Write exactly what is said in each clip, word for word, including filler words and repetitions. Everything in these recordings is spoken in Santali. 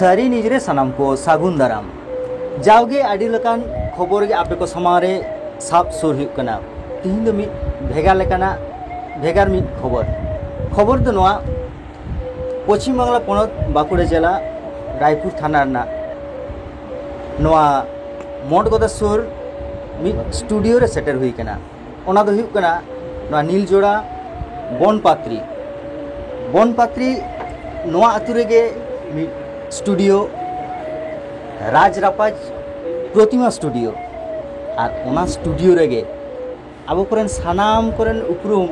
ᱥᱟᱹᱨᱤ ᱱᱤᱭᱩᱡᱽ ᱨᱮ ᱥᱟᱱᱟᱢ ᱠᱚ ᱥᱟᱹᱜᱩᱱ ᱫᱟᱨᱟᱢ᱾ ᱡᱟᱣᱜᱮ ᱟᱹᱰᱤ ᱞᱮᱠᱟᱱ ᱠᱷᱚᱵᱚᱨ ᱜᱮ ᱟᱯᱮ ᱠᱚ ᱥᱟᱢᱟᱝ ᱨᱮ ᱥᱟᱵ ᱥᱩᱨ ᱦᱩᱭᱩᱜ ᱠᱟᱱᱟ᱾ ᱛᱤᱦᱤᱧ ᱫᱚ ᱢᱤᱫ ᱵᱷᱮᱜᱟᱨ ᱞᱮᱠᱟᱱᱟᱜ ᱵᱷᱮᱜᱟᱨ ᱢᱤᱫ ᱠᱷᱚᱵᱚᱨ᱾ ᱠᱷᱚᱵᱚᱨ ᱫᱚ ᱱᱚᱣᱟ, ᱯᱚᱪᱷᱤᱢ ᱵᱟᱝᱞᱟ ᱯᱚᱱᱚᱛ ᱵᱟᱸᱠᱩᱲᱟ ᱡᱮᱞᱟ ᱨᱟᱭᱯᱩᱨ ᱛᱷᱟᱱᱟ ᱨᱮᱱᱟᱜ ᱱᱚᱣᱟ ᱢᱚᱴᱜᱚᱫᱟ ᱥᱩᱨ ᱢᱤᱫ ᱥᱴᱩᱰᱤᱭᱳ ᱨᱮ ᱥᱮᱴᱮᱨ ᱦᱩᱭ ᱠᱟᱱᱟ᱾ ᱚᱱᱟ ᱫᱚ ᱦᱩᱭᱩᱜ ᱠᱟᱱᱟ ᱱᱚᱣᱟ ᱱᱤᱞᱡᱳᱲᱟ ᱵᱚᱱᱯᱟᱛᱨᱤ᱾ ᱵᱚᱱᱯᱟᱛᱨᱤ ᱱᱚᱣᱟ ᱟᱹᱛᱩ ᱨᱮᱜᱮ ᱢᱤᱫ ᱥᱴᱩᱰᱤᱭᱳ, ᱨᱟᱡᱽ ᱨᱟᱯᱟᱡᱽ ᱯᱨᱚᱛᱤᱢᱟ ᱥᱴᱩᱰᱤᱭᱳ᱾ ᱟᱨ ᱚᱱᱟ ᱥᱴᱩᱰᱤᱭᱳ ᱨᱮᱜᱮ ᱟᱵᱚ ᱠᱚᱨᱮᱱ ᱥᱟᱱᱟᱢ ᱠᱚᱨᱮᱱ ᱩᱯᱨᱩᱢ,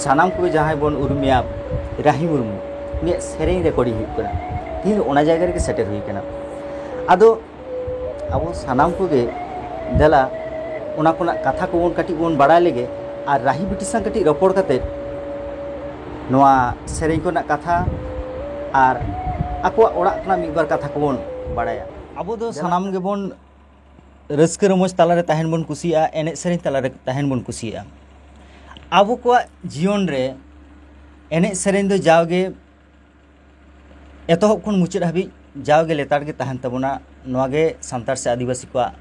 ᱥᱟᱱᱟᱢ ᱠᱚᱜᱮ ᱡᱟᱦᱟᱸᱭ ᱵᱚᱱ ᱩᱨᱩᱢᱮᱭᱟ, ᱨᱟᱦᱤ ᱢᱩᱨᱢᱩ, ᱩᱱᱤᱭᱟᱜ ᱥᱮᱨᱮᱧ ᱨᱮᱠᱚᱨᱰᱤᱝ ᱦᱩᱭᱩᱜ ᱠᱟᱱᱟ᱾ ᱛᱤᱦᱤᱧ ᱚᱱᱟ ᱡᱟᱭᱜᱟ ᱨᱮᱜᱮ ᱥᱮᱴᱮᱨ ᱦᱩᱭ ᱠᱟᱱᱟ᱾ ᱟᱫᱚ ᱟᱵᱚ ᱥᱟᱱᱟᱢ ᱠᱚᱜᱮ ᱫᱮᱞᱟ ᱚᱱᱟ ᱠᱚᱨᱮᱱᱟᱜ ᱠᱟᱛᱷᱟ ᱠᱚᱵᱚᱱ ᱠᱟᱹᱴᱤᱡ ᱵᱚᱱ ᱵᱟᱲᱟᱭ ᱞᱮᱜᱮ, ᱟᱨ ᱨᱟᱦᱤ ᱵᱤᱴᱤ ᱥᱟᱶ ᱠᱟᱹᱴᱤᱡ ᱨᱚᱯᱚᱲ ᱠᱟᱛᱮ ᱱᱚᱣᱟ ᱥᱮᱨᱮᱧ ᱠᱚᱨᱮᱱᱟᱜ ᱠᱟᱛᱷᱟ ᱟᱨ ᱟᱠᱚᱣᱟᱜ ᱚᱲᱟᱜ ᱠᱷᱚᱱᱟᱜ ᱢᱤᱫ ᱵᱟᱨ ᱠᱟᱛᱷᱟ ᱠᱚᱵᱚᱱ ᱵᱟᱲᱟᱭᱟ᱾ ᱟᱵᱚ ᱫᱚ ᱥᱟᱱᱟᱢ ᱜᱮᱵᱚᱱ ᱨᱟᱹᱥᱠᱟᱹ ᱨᱚᱢᱚᱡᱽ ᱛᱟᱞᱟᱨᱮ ᱛᱟᱦᱮᱱ ᱵᱚᱱ ᱠᱩᱥᱤᱭᱟᱜᱼᱟ, ᱮᱱᱮᱡ ᱥᱮᱨᱮᱧ ᱛᱟᱞᱟᱨᱮ ᱛᱟᱦᱮᱱ ᱵᱚᱱ ᱠᱩᱥᱤᱭᱟᱜᱼᱟ᱾ ᱟᱵᱚ ᱠᱚᱣᱟᱜ ᱡᱤᱭᱚᱱ ᱨᱮ ᱮᱱᱮᱡ ᱥᱮᱨᱮᱧ ᱫᱚ ᱡᱟᱣᱜᱮ ᱮᱛᱚᱦᱚᱵ ᱠᱷᱚᱱ ᱢᱩᱪᱟᱹᱫ ᱦᱟᱹᱵᱤᱡ ᱡᱟᱣᱜᱮ ᱞᱮᱛᱟᱲ ᱜᱮ ᱛᱟᱦᱮᱱ ᱛᱟᱵᱚᱱᱟ᱾ ᱱᱚᱣᱟ ᱜᱮ ᱥᱟᱱᱛᱟᱲ ᱥᱮ ᱟᱹᱫᱤᱵᱟᱹᱥᱤ ᱠᱚᱣᱟᱜ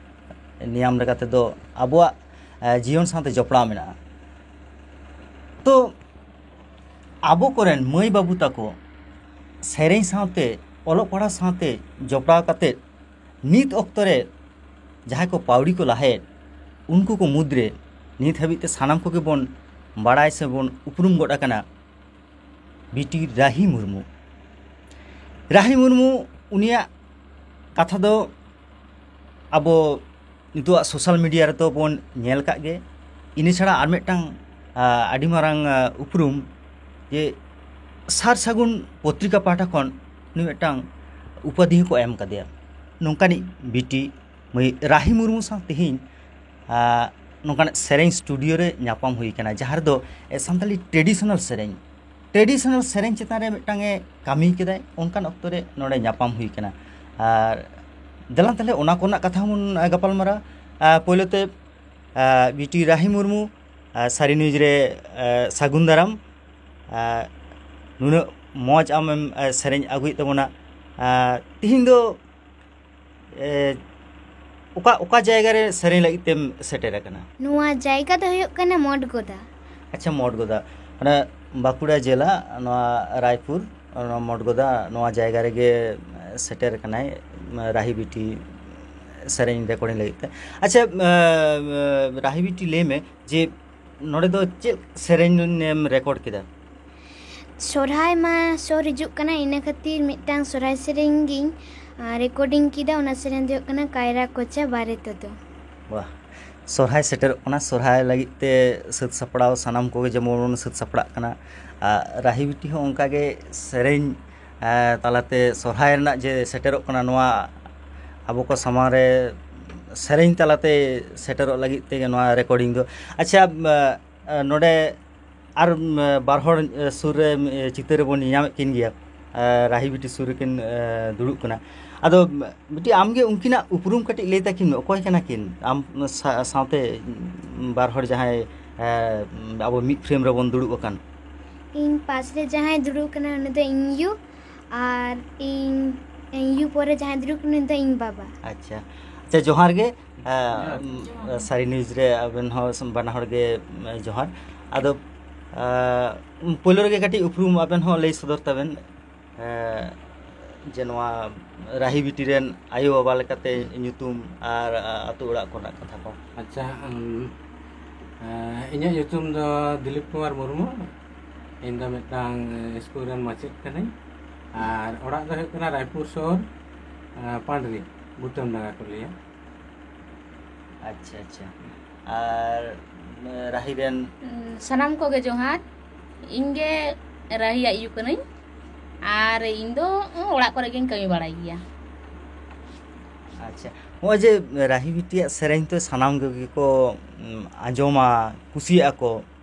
ᱱᱤᱭᱟᱢ ᱞᱮᱠᱟᱛᱮ ᱫᱚ ᱟᱵᱚᱣᱟᱜ, ᱮ, ᱡᱤᱭᱚᱱ ᱥᱟᱶᱛᱮ ᱡᱚᱯᱲᱟᱣ ᱢᱮᱱᱟᱜᱼᱟ᱾ ᱛᱚ ᱟᱵᱚ ᱠᱚᱨᱮᱱ ᱢᱟᱹᱭ ᱵᱟᱹᱵᱩ ᱛᱟᱠᱚ ᱥᱮᱨᱮᱧ ᱥᱟᱶᱛᱮ, ᱚᱞᱚᱜ ᱯᱟᱲᱦᱟᱣ ᱥᱟᱶᱛᱮ ᱡᱚᱯᱲᱟᱣ ᱠᱟᱛᱮᱫ ᱱᱤᱛ ᱚᱠᱛᱚ ᱨᱮ ᱡᱟᱦᱟᱸᱭ ᱠᱚ ᱯᱟᱹᱣᱲᱤ ᱠᱚ ᱞᱟᱦᱟᱭᱮᱫ, ᱩᱱᱠᱩ ᱠᱚ ᱢᱩᱫᱽᱨᱮ ᱱᱤᱛ ᱦᱟᱹᱵᱤᱡ ᱛᱮ ᱥᱟᱱᱟᱢ ᱠᱚᱜᱮ ᱵᱚᱱ ᱵᱟᱲᱟᱭ ᱥᱮ ᱵᱚᱱ ᱩᱯᱨᱩᱢ ᱜᱚᱫ ᱟᱠᱟᱱᱟ ᱵᱤᱴᱤ ᱨᱟᱦᱤ ᱢᱩᱨᱢᱩ᱾ ᱨᱟᱦᱤ ᱢᱩᱨᱢᱩ, ᱩᱱᱤᱭᱟᱜ ᱠᱟᱛᱷᱟ ᱫᱚ ᱟᱵᱚ ᱱᱤᱛᱚᱜᱟᱜ ᱥᱳᱥᱟᱞ ᱢᱤᱰᱤᱭᱟ ᱨᱮᱫᱚ ᱵᱚᱱ ᱧᱮᱞ ᱠᱟᱜ ᱜᱮ᱾ ᱤᱱᱟᱹ ᱪᱷᱟᱲᱟ ᱟᱨ ᱢᱤᱫᱴᱟᱝ, ᱟ, ᱟᱹᱰᱤ ᱢᱟᱨᱟᱝ, ᱟ, ᱩᱯᱨᱩᱢ ᱡᱮ ᱥᱟᱨ ᱥᱟᱹᱜᱩᱱ ᱯᱚᱛᱨᱤᱠᱟ ᱯᱟᱦᱴᱟ ᱠᱷᱚᱱ ᱩᱱᱤ ᱢᱤᱫᱴᱟᱝ ᱩᱯᱟᱫᱷᱤ ᱦᱚᱸᱠᱚ ᱮᱢ ᱠᱟᱫᱮᱭᱟ᱾ ᱱᱚᱝᱠᱟᱱᱤᱡ ᱵᱤᱴᱤ ᱢᱟᱹᱭ ᱨᱟᱦᱤ ᱢᱩᱨᱢᱩ ᱥᱟᱶ ᱛᱮᱦᱮᱧ, ᱟ, ᱱᱚᱝᱠᱟᱱᱟᱜ ᱥᱮᱨᱮᱧ ᱥᱴᱩᱰᱤᱭᱳ ᱨᱮ ᱧᱟᱯᱟᱢ ᱦᱩᱭ ᱠᱟᱱᱟ, ᱡᱟᱦᱟᱸ ᱨᱮᱫᱚ, ᱮ, ᱥᱟᱱᱛᱟᱲᱤ ᱴᱨᱮᱰᱤᱥᱚᱱᱟᱞ ᱥᱮᱨᱮᱧ, ᱴᱨᱮᱰᱤᱥᱚᱱᱟᱞ ᱥᱮᱨᱮᱧ ᱪᱮᱛᱟᱱ ᱨᱮ ᱢᱤᱫᱴᱟᱝ ᱮ ᱠᱟᱹᱢᱤ ᱠᱮᱫᱟᱭ᱾ ᱚᱱᱠᱟᱱ ᱚᱠᱛᱚ ᱨᱮ ᱱᱚᱰᱮ ᱧᱟᱯᱟᱢ ᱦᱩᱭ ᱠᱟᱱᱟ᱾ ᱟᱨ ᱫᱮᱞᱟᱝ ᱛᱟᱦᱞᱮ ᱚᱱᱟ ᱠᱚᱨᱮᱱᱟᱜ ᱠᱟᱛᱷᱟ ᱦᱚᱸᱵᱚᱱ, ᱟ, ᱜᱟᱯᱟᱞ ᱢᱟᱨᱟᱣᱟ᱾ ᱟ, ᱯᱳᱭᱞᱳ ᱛᱮ, ᱟ, ᱵᱤᱴᱤ ᱨᱟᱦᱤ ᱢᱩᱨᱢᱩ, ᱟ, ᱥᱟᱹᱨᱤ ᱱᱤᱭᱩᱡᱽ ᱨᱮ, ᱟ, ᱥᱟᱹᱜᱩᱱ ᱫᱟᱨᱟᱢ᱾ ᱟ, ᱱᱩᱱᱟᱹᱜ ᱢᱚᱡᱽ ᱟᱢᱮᱢ, ᱟ, ᱥᱮᱨᱮᱧ ᱟᱹᱜᱩᱭᱮᱫ ᱛᱟᱵᱚᱱᱟ, ᱟᱨ ᱛᱤᱦᱤᱧ ᱫᱚ, ᱮ, ᱚᱠᱟ, ᱚᱠᱟ ᱡᱟᱭᱜᱟ ᱨᱮ ᱥᱮᱨᱮᱧ ᱞᱟᱹᱜᱤᱫ ᱛᱮᱢ ᱥᱮᱴᱮᱨ ᱟᱠᱟᱱᱟ? ᱱᱚᱣᱟ ᱡᱟᱭᱜᱟ ᱫᱚ ᱦᱩᱭᱩᱜ ᱠᱟᱱᱟ ᱢᱚᱴᱜᱚᱫᱟ᱾ ᱟᱪᱪᱷᱟ, ᱢᱚᱴᱜᱚᱫᱟ, ᱚᱱᱟ ᱵᱟᱸᱠᱩᱲᱟ ᱡᱮᱞᱟ, ᱱᱚᱣᱟ ᱨᱟᱭᱯᱩᱨ, ᱱᱚᱣᱟ ᱢᱚᱴᱜᱚᱫᱟ, ᱱᱚᱣᱟ ᱡᱟᱭᱜᱟ ᱨᱮᱜᱮ ᱥᱮᱴᱮᱨ ᱟᱠᱟᱱᱟᱭ ᱨᱟᱦᱤ ᱵᱤᱴᱤ ᱥᱮᱨᱮᱧ ᱨᱮᱠᱚᱨᱰᱤᱝ ᱞᱟᱹᱜᱤᱫ ᱛᱮ᱾ ᱟᱪᱪᱷᱟ, ᱮ, ᱨᱟᱦᱤ ᱵᱤᱴᱤ, ᱞᱟᱹᱭ ᱢᱮ ᱡᱮ ᱱᱚᱰᱮ ᱫᱚ ᱪᱮᱫ ᱥᱮᱨᱮᱧ ᱮᱢ ᱨᱮᱠᱚᱨᱰ ᱠᱮᱫᱟ? ᱥᱚᱨᱦᱟᱭ ᱢᱟ ᱥᱩᱨ ᱦᱤᱡᱩᱜ ᱠᱟᱱᱟ, ᱤᱱᱟᱹ ᱠᱷᱟᱹᱛᱤᱨ ᱢᱤᱫᱴᱟᱝ ᱥᱚᱨᱦᱟᱭ ᱥᱮᱨᱮᱧ ᱜᱤᱧ, ᱟ, ᱨᱮᱠᱚᱨᱰᱤᱝ ᱠᱮᱫᱟ᱾ ᱚᱱᱟ ᱥᱮᱨᱮᱧ ᱫᱚ ᱦᱩᱭᱩᱜ ᱠᱟᱱᱟ ᱠᱟᱭᱨᱟ ᱠᱚᱪᱟ ᱵᱟᱨᱮ ᱛᱮᱫᱚ᱾ ᱵᱟᱦ, ᱥᱚᱨᱦᱟᱭ ᱥᱮᱴᱮᱨᱚᱜ ᱠᱟᱱᱟ, ᱥᱚᱨᱦᱟᱭ ᱞᱟᱹᱜᱤᱫ ᱛᱮ ᱥᱟᱹᱛ ᱥᱟᱯᱲᱟᱣ ᱥᱟᱱᱟᱢ ᱠᱚᱜᱮ ᱡᱮᱢᱚᱱ ᱵᱚᱱ ᱥᱟᱹᱛ ᱥᱟᱯᱲᱟᱜ ᱠᱟᱱᱟ᱾ ᱟᱨ ᱨᱟᱦᱤ ᱵᱤᱴᱤ ᱦᱚᱸ ᱚᱱᱠᱟᱜᱮ ᱥᱮᱨᱮᱧ, ᱮ, ᱛᱟᱞᱟᱛᱮ ᱥᱚᱨᱦᱟᱭ ᱨᱮᱱᱟᱜ ᱡᱮ ᱥᱮᱴᱮᱨᱚᱜ ᱠᱟᱱᱟ, ᱱᱚᱣᱟ ᱟᱵᱚ ᱠᱚ ᱥᱟᱢᱟᱝ ᱨᱮ ᱥᱮᱨᱮᱧ ᱛᱟᱞᱟᱛᱮ ᱥᱮᱴᱮᱨᱚᱜ ᱞᱟᱹᱜᱤᱫ ᱛᱮᱜᱮ ᱱᱚᱣᱟ ᱨᱮᱠᱚᱨᱰᱤᱝ ᱫᱚ᱾ ᱟᱪᱪᱷᱟ, ᱮ, ᱱᱚᱰᱮ ᱟᱨ, ᱮ, ᱵᱟᱨ ᱦᱚᱲ, ᱮ, ᱥᱩᱨ ᱨᱮ, ᱮ, ᱪᱤᱛᱟᱹᱨ ᱨᱮᱵᱚᱱ ᱧᱮᱧᱟᱢᱮᱫ ᱠᱤᱱ ᱜᱮᱭᱟ, ᱮ, ᱨᱟᱦᱤ ᱵᱤᱴᱤ ᱥᱩᱨ ᱨᱮᱠᱤᱱ, ᱮ, ᱫᱩᱲᱩᱵ ᱠᱟᱱᱟ᱾ ᱟᱫᱚ ᱢᱤᱫᱴᱤᱡ ᱟᱢᱜᱮ ᱩᱱᱠᱤᱱᱟᱜ ᱩᱯᱨᱩᱢ ᱠᱟᱹᱴᱤᱡ ᱞᱟᱹᱭ ᱛᱟᱹᱠᱤᱱ ᱢᱮ, ᱚᱠᱚᱭ ᱠᱟᱱᱟ ᱠᱤᱱ ᱟᱢ ᱥᱟ-, ᱥᱟᱶᱛᱮ ᱵᱟᱨ ᱦᱚᱲ ᱡᱟᱦᱟᱸᱭ, ᱮ, ᱟᱵᱚ ᱢᱤᱫ ᱯᱷᱨᱮᱢ ᱨᱮᱵᱚᱱ ᱫᱩᱲᱩᱵ ᱟᱠᱟᱱ? ᱤᱧ ᱯᱟᱥ ᱨᱮ ᱡᱟᱦᱟᱸᱭ ᱫᱩᱲᱩᱵ ᱠᱟᱱᱟ, ᱩᱱᱤ ᱫᱚ ᱤᱧ ᱭᱩ, ᱟᱨ ᱤᱧ, ᱤᱧ ᱭᱩ ᱯᱚᱨᱮ ᱡᱟᱦᱟᱸᱭ ᱫᱩᱲᱩᱵ ᱠᱟᱱᱟ, ᱩᱱᱤ ᱫᱚ ᱤᱧ ᱵᱟᱵᱟ᱾ ᱟᱪᱪᱷᱟ, ᱟᱪᱪᱷᱟ, ᱡᱚᱦᱟᱨ ᱜᱮ, ᱮ, ᱡᱚᱦᱟᱨ᱾ ᱥᱟᱹᱨᱤ ᱱᱤᱭᱩᱡᱽ ᱨᱮ ᱟᱵᱮᱱ ᱦᱚᱸ ᱵᱟᱱᱟ ᱦᱚᱲ ᱜᱮ, ᱮ, ᱡᱚᱦᱟᱨ᱾ ᱟᱫᱚ, ᱮ, ᱯᱳᱭᱞᱳ ᱨᱮᱜᱮ ᱠᱟᱹᱴᱤᱡ ᱩᱯᱨᱩᱢ ᱟᱵᱮᱱ ᱦᱚᱸ ᱞᱟᱹᱭ ᱥᱚᱫᱚᱨ ᱛᱟᱵᱮᱱ, ᱮ, ᱡᱮ ᱱᱚᱣᱟ ᱨᱟᱦᱤ ᱵᱤᱴᱤ ᱨᱮᱱ ᱟᱭᱳ ᱵᱟᱵᱟ ᱞᱮᱠᱟᱛᱮ ᱧᱩᱛᱩᱢ ᱟᱨ, ᱟ, ᱟᱹᱛᱩ ᱚᱲᱟᱜ ᱠᱚᱨᱮᱱᱟᱜ ᱠᱟᱛᱷᱟ ᱠᱚ᱾ ᱟᱪᱪᱷᱟ, ᱩᱢ, ᱮ, ᱤᱧᱟᱹᱜ ᱧᱩᱛᱩᱢ ᱫᱚ ᱫᱤᱞᱤᱯ ᱠᱩᱢᱟᱨ ᱢᱩᱨᱢᱩ᱾ ᱤᱧ ᱫᱚ ᱢᱤᱫᱴᱟᱝ, ᱮ, ᱥᱠᱩᱞ ᱨᱮᱱ ᱢᱟᱪᱮᱫ ᱠᱟᱹᱱᱟᱹᱧ᱾ ᱟᱨ ᱚᱲᱟᱜ ᱫᱚ ᱦᱩᱭᱩᱜ ᱠᱟᱱᱟ ᱨᱟᱭᱯᱩᱨ ᱥᱩᱨ, ᱮ, ᱯᱟᱸᱰᱨᱤ, ᱵᱩᱛᱟᱹᱢ ᱰᱟᱸᱜᱟ ᱠᱚ ᱞᱟᱹᱭᱟ᱾ ᱟᱪᱪᱷᱟ, ᱟᱪᱪᱷᱟ᱾ ᱟᱨ, ᱮ, ᱨᱟᱦᱤ ᱨᱮᱱ? ᱩᱸ, ᱥᱟᱱᱟᱢ ᱠᱚᱜᱮ ᱡᱚᱦᱟᱨ᱾ ᱤᱧ ᱜᱮ ᱨᱟᱦᱤ ᱟᱡ ᱟᱭᱳ ᱠᱟᱹᱱᱟᱹᱧ᱾ ᱟᱨ ᱤᱧ ᱫᱚ ᱚᱲᱟᱜ ᱠᱚᱨᱮ ᱜᱤᱧ ᱠᱟᱹᱢᱤ ᱵᱟᱲᱟᱭ ᱜᱮᱭᱟ᱾ ᱟᱪᱪᱷᱟ, ᱱᱚᱜᱼᱚᱭ ᱡᱮ ᱨᱟᱦᱤ ᱵᱤᱴᱤᱭᱟᱜ ᱥᱮᱨᱮᱧ ᱛᱚ ᱥᱟᱱᱟᱢ ᱠᱚᱜᱮ ᱠᱚ, ᱩᱸ, ᱟᱸᱡᱚᱢᱟ, ᱠᱩᱥᱤᱭᱟᱜᱼᱟ ᱠᱚ᱾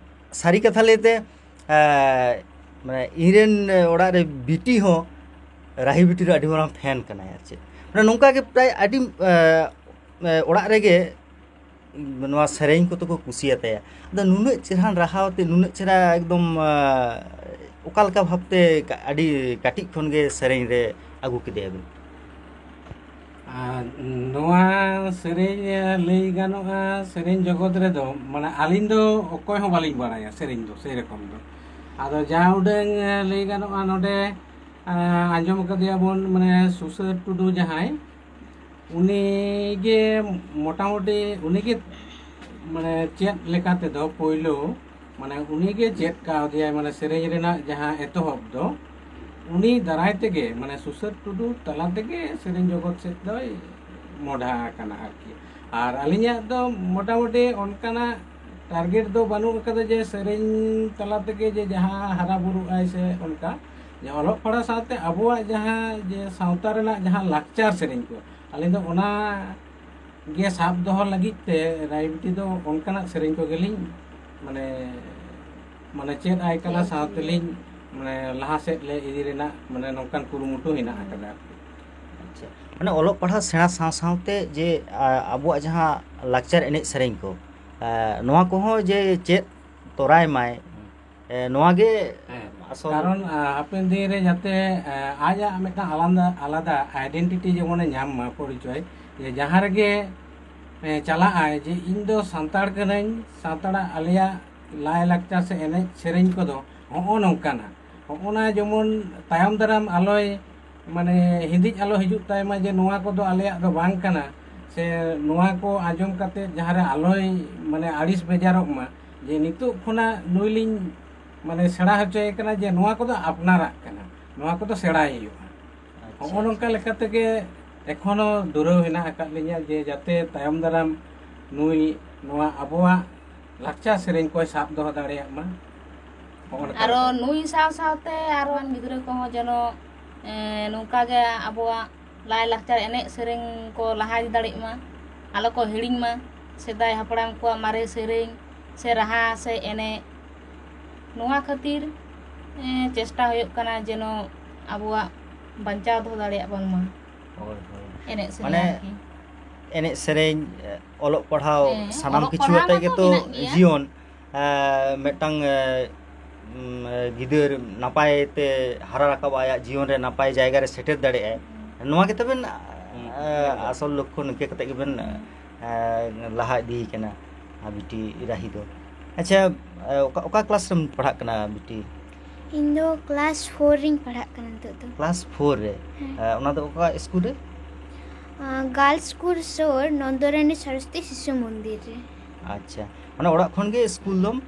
ᱥᱟᱹᱨᱤ ᱠᱟᱛᱷᱟ ᱞᱟᱹᱭᱛᱮ, ᱮ, ᱢᱟᱱᱮ, ᱤᱧᱨᱮᱱ ᱚᱲᱟᱜ ᱨᱮ ᱵᱤᱴᱤ ᱦᱚᱸ ᱨᱟᱦᱤ ᱵᱤᱴᱤ ᱨᱮ ᱟᱹᱰᱤ ᱢᱟᱨᱟᱝ ᱯᱷᱮᱱ ᱠᱟᱱᱟᱭ ᱟᱨ ᱪᱮᱫ᱾ ᱢᱟᱱᱮ, ᱱᱚᱝᱠᱟ ᱜᱮ ᱯᱨᱟᱭ ᱟᱹᱰᱤ, ᱮ, ᱮ, ᱚᱲᱟᱜ ᱨᱮᱜᱮ ᱱᱚᱣᱟ ᱥᱮᱨᱮᱧ ᱠᱚᱫᱚ ᱠᱚ ᱠᱩᱥᱤᱭᱟᱛᱟᱭᱟ᱾ ᱟᱫᱚ ᱱᱩᱱᱟᱹᱜ ᱪᱮᱦᱨᱟᱱ ᱨᱟᱦᱟ ᱟᱛᱮ, ᱱᱩᱱᱟᱹᱜ ᱪᱮᱦᱨᱟ ᱮᱠᱫᱚᱢ, ᱮ, ᱚᱠᱟ ᱞᱮᱠᱟ ᱵᱷᱟᱵᱽᱛᱮ ᱠᱟ-, ᱟᱹᱰᱤ ᱠᱟᱹᱴᱤᱡ ᱠᱷᱚᱱ ᱜᱮ ᱥᱮᱨᱮᱧ ᱨᱮ ᱟᱹᱜᱩ ᱠᱮᱫᱮᱭᱟ ᱵᱤᱱ? ᱟᱨ ᱱᱚᱣᱟ ᱥᱮᱨᱮᱧ ᱞᱟᱹᱭ ᱜᱟᱱᱚᱜᱼᱟ, ᱥᱮᱨᱮᱧ ᱡᱚᱜᱚᱛ ᱨᱮᱫᱚ ᱢᱟᱱᱮ ᱟᱹᱞᱤᱧ ᱫᱚ ᱚᱠᱚᱭ ᱦᱚᱸ ᱵᱟᱹᱞᱤᱧ ᱵᱟᱲᱟᱭᱟ ᱥᱮᱨᱮᱧ ᱫᱚ ᱥᱮᱨᱚᱠᱚᱢ ᱫᱚ᱾ ᱟᱫᱚ ᱡᱟ ᱩᱰᱟᱹᱝ ᱞᱟᱹᱭ ᱜᱟᱱᱚᱜᱼᱟ, ᱱᱚᱰᱮ ᱟᱸᱡᱚᱢ ᱟᱠᱟᱫᱮᱭᱟ ᱵᱚᱱ, ᱢᱟᱱᱮ ᱥᱩᱥᱟᱹᱨ ᱴᱩᱰᱩ ᱡᱟᱦᱟᱸᱭ, ᱩᱱᱤ ᱜᱮ ᱢᱚᱴᱟᱢᱩᱴᱤ ᱩᱱᱤ ᱜᱮ ᱢᱟᱱᱮ ᱪᱮᱫ ᱞᱮᱠᱟ ᱛᱮᱫᱚ ᱯᱳᱭᱞᱳ ᱢᱟᱱᱮ ᱩᱱᱤ ᱜᱮ ᱪᱮᱫ ᱠᱟᱣᱫᱮᱭᱟᱭ, ᱢᱟᱱᱮ ᱥᱮᱨᱮᱧ ᱨᱮᱱᱟᱜ ᱡᱟᱦᱟᱸ ᱮᱛᱚᱦᱚᱵ ᱫᱚ ᱩᱱᱤ ᱫᱟᱨᱟᱭ ᱛᱮᱜᱮ, ᱢᱟᱱᱮ ᱥᱩᱥᱟᱹᱨ ᱴᱩᱰᱩ ᱛᱟᱞᱟ ᱛᱮᱜᱮ ᱥᱮᱨᱮᱧ ᱡᱚᱜᱚᱛ ᱥᱮᱫ ᱫᱚᱭ ᱢᱚᱰᱷᱟ ᱟᱠᱟᱱᱟ ᱟᱨᱠᱤ᱾ ᱟᱨ ᱟᱹᱞᱤᱧᱟᱜ ᱫᱚ ᱢᱚᱴᱟᱢᱩᱴᱤ ᱚᱱᱠᱟᱱᱟᱜ ᱴᱟᱨᱜᱮᱴ ᱫᱚ ᱵᱟᱹᱱᱩᱜ ᱟᱠᱟᱫᱟ ᱡᱮ ᱥᱮᱨᱮᱧ ᱛᱟᱞᱟ ᱛᱮᱜᱮ ᱡᱮ ᱡᱟᱦᱟᱸ ᱦᱟᱨᱟ ᱵᱩᱨᱩᱜ ᱟᱭ ᱥᱮ ᱚᱱᱠᱟ, ᱡᱮ ᱚᱞᱚᱜ ᱯᱟᱲᱦᱟᱣ ᱥᱟᱶᱛᱮ ᱟᱵᱚᱣᱟᱜ ᱡᱟᱦᱟᱸ ᱡᱮ ᱥᱟᱶᱛᱟ ᱨᱮᱱᱟᱜ ᱡᱟᱦᱟᱸ ᱞᱟᱠᱪᱟᱨ ᱥᱮᱨᱮᱧ ᱠᱚ, ᱟᱹᱞᱤᱧ ᱫᱚ ᱚᱱᱟ ᱜᱮ ᱥᱟᱵ ᱫᱚᱦᱚ ᱞᱟᱹᱜᱤᱫ ᱛᱮ ᱨᱟᱭᱵᱤᱴᱤ ᱫᱚ ᱚᱱᱠᱟᱱᱟᱜ ᱥᱮᱨᱮᱧ ᱠᱚᱜᱮᱞᱤᱧ ᱢᱟᱱᱮ ᱢᱟᱱᱮ ᱪᱮᱫ ᱟᱭ ᱠᱟᱱᱟ, ᱥᱟᱶᱛᱮᱞᱤᱧ ᱢᱟᱱᱮ ᱞᱟᱦᱟ ᱥᱮᱫ ᱞᱮ ᱤᱫᱤ ᱨᱮᱱᱟᱜ ᱢᱟᱱᱮ ᱱᱚᱝᱠᱟᱱ ᱠᱩᱨᱩᱢᱩᱴᱩ ᱦᱮᱱᱟᱜ ᱟᱠᱟᱫᱟ ᱟᱨᱠᱤ᱾ ᱟᱪᱪᱷᱟ, ᱢᱟᱱᱮ ᱚᱞᱚᱜ ᱯᱟᱲᱦᱟᱣ ᱥᱮᱬᱟ ᱥᱟᱶ ᱥᱟᱶᱛᱮ ᱡᱮ ᱟ, ᱟᱵᱚᱣᱟᱜ ᱡᱟᱦᱟᱸ ᱞᱟᱠᱪᱟᱨ ᱮᱱᱮᱡ ᱥᱮᱨᱮᱧ ᱠᱚ, ᱟ, ᱱᱚᱣᱟ ᱠᱚᱦᱚᱸ ᱡᱮ ᱪᱮᱫ ᱛᱚᱨᱟᱭ ᱢᱟᱭ, ᱮ, ᱱᱚᱣᱟ ᱜᱮ ᱦᱮᱸ, ᱟᱥᱚᱞ᱾ ᱠᱟᱨᱚᱱ ᱟ, ᱦᱟᱯᱮᱱ ᱫᱤᱱ ᱨᱮ ᱡᱟᱛᱮ ᱟ, ᱟᱡᱟᱜ ᱢᱤᱫᱴᱟᱝ ᱟᱞᱟᱫᱟ ᱟᱞᱟᱫᱟ ᱟᱭᱰᱮᱱᱴᱤᱴᱤ ᱡᱮᱢᱚᱱᱮ ᱧᱟᱢ ᱢᱟ, ᱯᱚᱨᱤᱪᱚᱭ, ᱡᱮ ᱡᱟᱦᱟᱸ ᱨᱮᱜᱮ ᱮ, ᱪᱟᱞᱟᱜ ᱟᱭ ᱡᱮ ᱤᱧ ᱫᱚ ᱥᱟᱱᱛᱟᱲ ᱠᱟᱹᱱᱟᱹᱧ, ᱥᱟᱱᱛᱟᱲᱟᱜ ᱟᱞᱮᱭᱟᱜ ᱞᱟᱭᱼᱞᱟᱠᱪᱟᱨ ᱥᱮ ᱮᱱᱮᱡ ᱥᱮᱨᱮᱧ ᱠᱚᱫᱚ ᱦᱚᱸᱜᱼᱚ ᱱᱚᱝᱠᱟᱱᱟ, ᱦᱚᱸᱜᱼᱚ ᱱᱟ ᱡᱮᱢᱚᱱ ᱛᱟᱭᱚᱢ ᱫᱟᱨᱟᱢ ᱟᱞᱚᱭ ᱢᱟᱱᱮ ᱦᱤᱸᱫᱤᱡ ᱟᱞᱚ ᱦᱤᱡᱩᱜ ᱛᱟᱭ ᱢᱟ ᱡᱮ ᱱᱚᱣᱟ ᱠᱚᱫᱚ ᱟᱞᱮᱭᱟᱜ ᱫᱚ ᱵᱟᱝ ᱠᱟᱱᱟ, ᱥᱮ ᱱᱚᱣᱟ ᱠᱚ ᱟᱸᱡᱚᱢ ᱠᱟᱛᱮ ᱡᱟᱦᱟᱸ ᱨᱮ ᱟᱞᱚᱭ ᱢᱟᱱᱮ ᱟᱹᱲᱤᱥ ᱵᱮᱡᱟᱨᱚᱜ ᱢᱟ ᱡᱮ ᱱᱤᱛᱚᱜ ᱠᱷᱚᱱᱟᱜ ᱱᱩᱭ ᱞᱤᱧ ᱢᱟᱱᱮ ᱥᱮᱬᱟ ᱦᱚᱪᱚᱭᱮ ᱠᱟᱱᱟ ᱡᱮ ᱱᱚᱣᱟ ᱠᱚᱫᱚ ᱟᱯᱱᱟᱨᱟᱜ ᱠᱟᱱᱟ, ᱱᱚᱣᱟ ᱠᱚᱫᱚ ᱥᱮᱬᱟᱭ ᱦᱩᱭᱩᱜᱼᱟ᱾ ᱟᱪᱪᱷᱟ, ᱦᱚᱸᱜᱼᱚ ᱱᱚᱝᱠᱟ ᱟᱪᱪᱷᱟ᱾ ᱞᱮᱠᱟ ᱛᱮᱜᱮ ᱮᱠᱷᱚᱱᱳ ᱫᱷᱩᱨᱟᱹᱣ ᱦᱮᱱᱟᱜ ᱟᱠᱟᱫ ᱞᱤᱧᱟ ᱡᱮ ᱡᱟᱛᱮ ᱛᱟᱭᱚᱢ ᱫᱟᱨᱟᱢ ᱱᱩᱭ ᱱᱚᱣᱟ ᱟᱵᱚᱣᱟᱜ ᱞᱟᱠᱪᱟᱨ ᱥᱮᱨᱮᱧ ᱠᱚᱭ ᱥᱟᱵ ᱫᱚᱦᱚ ᱫᱟᱲᱮᱭᱟᱜ ᱢᱟ᱾ ᱦᱚᱸᱜᱼᱚ ᱱᱚᱝᱠᱟ ᱟᱨᱚ ᱞᱮᱠᱟ᱾ ᱱᱩᱭ ᱥᱟᱶ ᱥᱟᱶᱛᱮ ᱟᱨᱦᱚᱸ ᱜᱤᱫᱽᱨᱟᱹ ᱠᱚᱦᱚᱸ ᱡᱮᱱᱚ ᱮᱸ, ᱱᱚᱝᱠᱟ ᱜᱮ ᱟᱵᱚᱣᱟᱜ ᱞᱟᱭᱼᱞᱟᱠᱪᱟᱨ ᱮᱱᱮᱡ ᱥᱮᱨᱮᱧ ᱠᱚ ᱞᱟᱦᱟ ᱤᱫᱤ ᱫᱟᱲᱮᱭᱟᱜ ᱢᱟ, ᱟᱞᱚ ᱠᱚ ᱦᱤᱲᱤᱧ ᱢᱟ ᱥᱮᱫᱟᱭ ᱦᱟᱯᱲᱟᱢ ᱠᱚᱣᱟᱜ ᱢᱟᱨᱮ ᱥᱮᱨᱮᱧ ᱥᱮ ᱨᱟᱦᱟ ᱥᱮ ᱮᱱᱮᱡ᱾ ᱱᱚᱣᱟ ᱠᱷᱟᱹᱛᱤᱨ ᱮᱸ, ᱪᱮᱥᱴᱟ ᱦᱩᱭᱩᱜ ᱠᱟᱱᱟ ᱡᱮᱱᱚ ᱟᱵᱚᱣᱟᱜ ᱵᱟᱧᱪᱟᱣ ᱫᱚᱦᱚ ᱫᱟᱲᱮᱭᱟᱜ ᱵᱚᱱ ᱢᱟ ᱦᱳᱭ, ᱦᱳᱭ᱾ ᱮᱱᱮᱡ ᱥᱮᱨᱮᱧ ᱢᱟᱱᱮ ᱟᱨᱠᱤ᱾ ᱮᱱᱮᱡ ᱥᱮᱨᱮᱧ, ᱚᱞᱚᱜ ᱯᱟᱲᱦᱟᱣ, ᱦᱮᱸ, ᱥᱟᱱᱟᱢ ᱚᱞᱚᱜ ᱠᱤᱪᱷᱩ ᱯᱟᱲᱦᱟᱣ ᱟᱛᱮ ᱢᱟᱛᱚ ᱜᱮᱛᱚ ᱢᱮᱱᱟᱜ ᱜᱮᱭᱟ᱾ ᱡᱤᱭᱚᱱ ᱮ, ᱢᱤᱫᱴᱟᱝ ᱮ, ᱩᱢ, ᱜᱤᱫᱟᱹᱨ ᱱᱟᱯᱟᱭ ᱛᱮ ᱦᱟᱨᱟ ᱨᱟᱠᱟᱵᱼᱟ, ᱟᱭᱟᱜ ᱡᱤᱭᱚᱱ ᱨᱮ ᱱᱟᱯᱟᱭ ᱡᱟᱭᱜᱟ ᱨᱮ ᱥᱮᱴᱮᱨ ᱫᱟᱲᱮᱭᱟᱜᱼᱟᱭ, ᱱᱚᱣᱟ ᱜᱮ ᱛᱟᱵᱮᱱ, ᱦᱩᱸ, ᱮ, ᱦᱩᱸ᱾ ᱟᱥᱚᱞ ᱞᱚᱠᱠᱷᱚ᱾ ᱱᱤᱝᱠᱟᱹ ᱠᱟᱛᱮ ᱜᱮᱵᱮᱱ, ᱮ, ᱞᱟᱦᱟ ᱤᱫᱤᱭ ᱠᱟᱱᱟ ᱵᱤᱴᱤ ᱨᱟᱦᱤ ᱫᱚ᱾ ᱟᱪᱪᱷᱟ, ᱮ, ᱚᱠᱟ, ᱚᱠᱟ ᱠᱞᱟᱥ ᱨᱮᱢ ᱯᱟᱲᱦᱟᱜ ᱠᱟᱱᱟ ᱵᱤᱴᱤ? ᱤᱧ ᱫᱚ ᱠᱞᱟᱥ ᱯᱷᱳᱨ ᱨᱤᱧ ᱯᱟᱲᱦᱟᱜ ᱠᱟᱱᱟ ᱱᱤᱛᱚᱜ ᱫᱚ᱾ ᱠᱞᱟᱥ ᱯᱷᱳᱨ ᱨᱮ? ᱦᱮᱸ᱾ ᱮ, ᱚᱱᱟ ᱫᱚ ᱚᱠᱟ ᱥᱠᱩᱞ ᱨᱮ? ᱟ, ᱜᱟᱨᱞᱥ ᱥᱠᱩᱞ ᱥᱩᱨ ᱱᱚᱱᱫᱚᱨᱟᱱᱤ ᱥᱚᱨᱚᱥᱚᱛᱤ ᱥᱤᱥᱩ ᱢᱚᱱᱫᱤᱨ ᱨᱮ᱾ ᱟᱪᱪᱷᱟ, ᱢᱟᱱᱮ ᱚᱲᱟᱜ ᱠᱷᱚᱱ ᱜᱮ ᱥᱠᱩᱞ ᱫᱚᱢ,